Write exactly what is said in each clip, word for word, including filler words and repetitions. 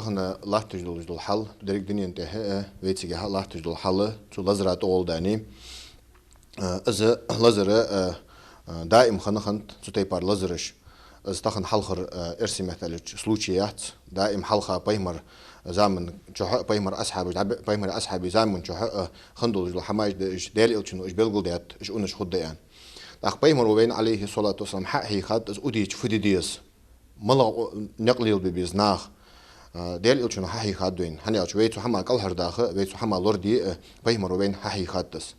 Тахан латташ долаш дола хьал, деррига дунен тӀа а, вай цигахьа латташ дола хьал, цу лазара тӀагӀолла да. Э, из лазар, э, э, даим хинна хиннад цу тайпара лазараш. Из тахан хьалхара, э, эрсий меттала аьлча, случай яц. Даим хьалха пайхамара заман чухь, пайхамара асхьабаш, дӀа-, пайхамара асхьабий заман чухь, э, хинна долаш дола хӀамаш да уж, Даьла Элчано уж белгалдаьд, уж унаш хургда аьнна. ТӀаккха пайхамар ва вайна, Ӏалайхи ссалату вассалам, хьа а хьийхад, из удийча фу де деза, малагӀа никъ лелабе беза наха. А, Даьла Элчано хьахьийхад вайна. ХӀана аьлча, вай цу хӀаман кӀалхардаккха, вай цу хӀаман лораде, а, пайхамар ва вайна хьахьийхад из.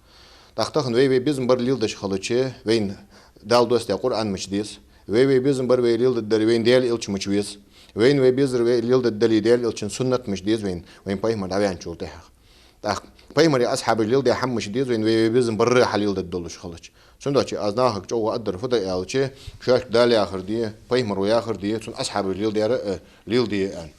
ТӀаккха тахан вай, вай безам бар леладеш хилча, вайна Дала доссадаь Къуръан мича деза. Вай, вай безам бар вай леладергдар вайна Даьла Элча мича веза. Вайна вай безар вай леладергдале Даьла Элчан суннат мича деза вайна, вайна пайхамар дӀаваьнначул тӀехьагӀа. ТӀаккха пайхамара асхьабаша леладаь хӀама мича деза вайна, вай, вай безам барра хьалеладергдолаш хилча. Цудухьа аз нахага чӀоагӀа аргдар фу да аьлча, шоашка Дала яхар де, пайхамара яхар де, цун асхьабаша леладаьр а, э, леладе аьнна.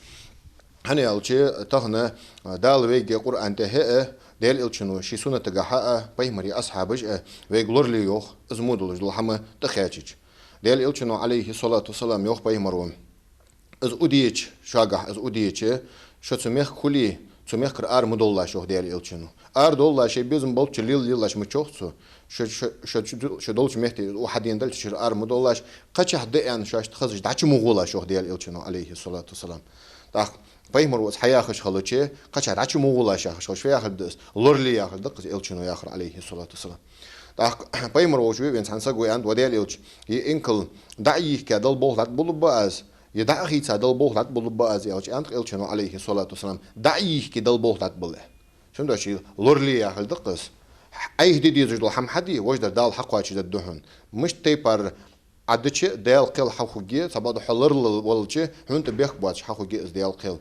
ХӀана аьлча тахан, э, Дала вайга Къуръан тӀа а, э, Даьла Элчано ший суннатагахьа а, пайхамара асхьабаша а, э, вайга лорале йоах, из мо долаш дола хӀама тӀакхаьчача. Даьла Элчано, Ӏалайхи ссалату вассалам, йоах пайхамара: из удийча, шугахьа из удийча, шо цу мехка хуле, цу мехкара ара ма довлалаш, йоах Даьла Элчано. Ара довлалаш, шоай безам болча лела лелаш ма чох цо. Шо, шо, шо, шо долча метте из хьадена далча, шура ара ма довлалаш, кхычахьа да аьнна шоашта хезаш дӀачу ма гӀолаш, йоах Даьла Элчано, Ӏалайхи ссалату вассалам. ТӀаккха пайхамар ва из хьаяхаш хилча, кхычахьа дӀачу ма гӀолаш яхаш хилча, фу яхар да из, лорале яхар да-кх из Элчано яхар, Ӏалайхи ссалату вассалам. ТӀаккха пайхамар волча вена цхьан саго аьннад: ва Даьла Элча, е инкал дӀа а йийхка Дала болх латтабулларгба аз, е дӀа а хийца Дала болх латтабулларгба аз, аьлча, аьннад-кх Элчано, Ӏалайхи ссалату вассалам: дӀа а йийхке Дала болх латтабалла. Цудухьа лорале яхар да-кх из. Ӏайха де дезаш дола хӀама хьаде, вож дар Дала хьакхоачашдергда хьона. Мишта тайпара Ӏа дича Даьла кхел хьахургья, цхьабакъда хьо лоралургволча, хьона тӀа бехк боацаш хьахургья из Даьла кхел.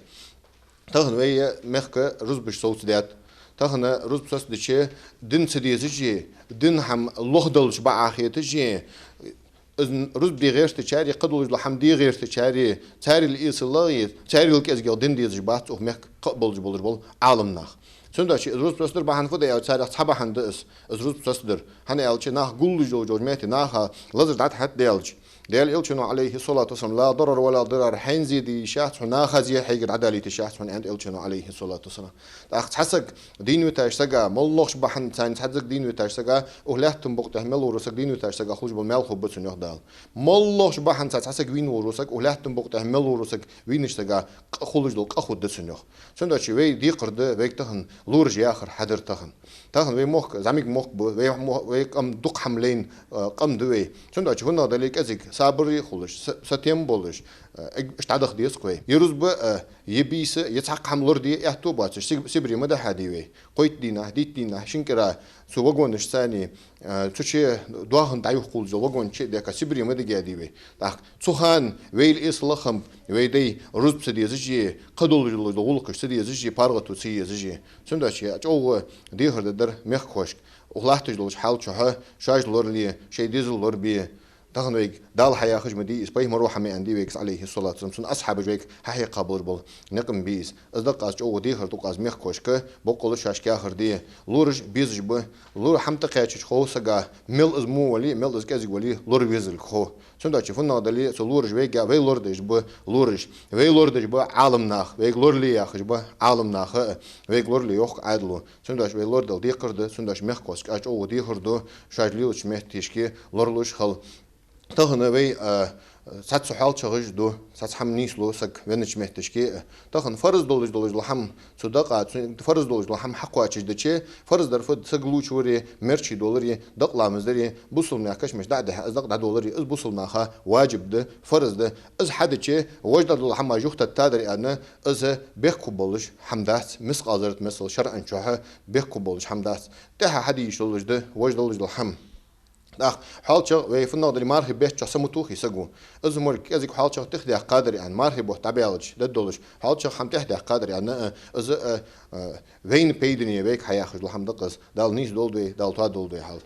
Тахан вай мехка рузбаш совцадаьд. Тахан рузба соцадича, дин ца дезаш а, дин хӀама лохдалча бакъахьа хеташ а, из рузба де гӀертачареи, кхыдолаш дола хӀама де гӀертачареи, царел эсалагӀа, царел кӀезигагӀа дин дезаш бац укх мехка кхы а болаш болаш бола Ӏаламнах. Цудухьа из рузба соцадар бахьан фу да аьлча, царех цхьа бахьан да из, из рузба соцадар. ХӀана аьлча, нах гуллуш йолча метте наха лазар дӀатӀахьатта даьлча, Даьла Элчано, Ӏалайхи ссалату вассалам: ла дарара ва ла дирара, хьайна зе де йиш яц хьона, наха зе хьайгара дӀадалийта йиш яц хьона, аьннад Элчано, Ӏалайхи ссалату вассалам. ТӀаккха цхьа саг дийна виташ сага, моллагӀча бахьанца цхьа саг дийна виташ сага, укх лаьттан букъа тӀа мел вора саг дийна виташ сага хулаш бола маьл хургба цунна, йоах Дала. МоллагӀча бахьанца цхьа саг вийна вора саг, укх лаьттан букъа тӀа мел вора саг вийнача сага къа хулаш дола къа хургда цунна, йоах. Цудухьа вай декхар да, вайга тахан лораш яхар хьадар тахан. Тахан вай мохк зӀамига мохк ба, вай мо-, вай къам дукха хӀама лайна, э, къам да вай. Цудухьа фуннагӀа дале кӀезига сабар а хулаш, са-, сатем болаш, э, эгг-, иштта дӀадаха деза-кх вай. Е рузба, э, е бийса, е цхьаккха хӀама лораде аьттув боацаш, Сиб-, Сибре ма дахьа дий вай. Кхойтта дийнахьа, дийтта дийнахьа, шин кӀира цу вагонашца цхьана, э, цу чу доахан дӀаюхкхулаш йола вагон чу а дехка Сибре ма дигадий вай. ТӀаккха цу хана вайла эсалагӀа хиннаб вай дай рузба ца дезаш а, кхыдолаш дола гӀулакхаш ца дезаш а, паргӀато ца езаш а. Цудухьа чӀоагӀа дехар дергдар мехкахошка. Укх латташ долча хьал чухь шоаш лорале, шоай дезал лорабе. Тахан вайга Дала хьаяхаш ма дий из, пайхамара хьа ма аьннадий вайга из, Ӏалайхи ссалату вассалам, цун асхьабаша вайга хьахьекха болаш бола никъ ма бий из. Из да-кх аз чӀоагӀа дехар ду-кх аз мехкахошка, боккъала шоашка яхар де. Лораш безаш ба, лора хӀама тӀакхаьчача хов сага, мел из во вале, мел из кӀезига вале, лора везалга хов. Цудухьа фуннагӀа дале, цу лораш вайга, вай лорадеш ба лораш, вай лорадеш ба Ӏаламнах, вайга лорале яхаш ба Ӏаламнах, вайга лорале йоах-кх Ӏаьдало. Цудухьа вай лорадала декхар да, цудухьа мехкахошка аз чӀоагӀа дехар ду, шоаш лелача метташка лоралуш хила. Тахан вай, а, цхьацца хьоалчагӀаш ду, цхьацца хӀама нийслу саг веннача метташка. Тахан фарз долаш долаш дола хӀама цу дакъа, цу фарз долаш дола хӀама хьакхоачашдича, фарз дар фуд? Саг лувчавари, мерчи долари, дакъа ламаз дари, бусалба наьха кашамаш дӀа а дихьа, из дакъа дӀадолари, из бусалба наха важиб да, фарз да. Из хьадича, вож дар дола хӀама юхатеттадар аьнна, из бехк хургболаш хӀама дац, мискъал заррат миссел шарӀан чухь бехк хургболаш хӀама дац. ТӀехьа хьаде йиш йолаш да вож долаш дола хӀама. ТӀаккха хьоалчагӀ вай фуннагӀа дале мархий бетта чухь са ма тохий саго. Из мо кӀезига хьоалчагӀ тӀехдаьккхадар аьнна, мархий бутт дӀабаьлча дергдолаш, хьоалчагӀ хӀама тӀехдаьккхадар аьнна, э, из, э, э, вайна пайдане, вайга хьаяхаш дола хӀама да-кх из. Дала нийсдолда вай, Дала тоадолда вай хьал.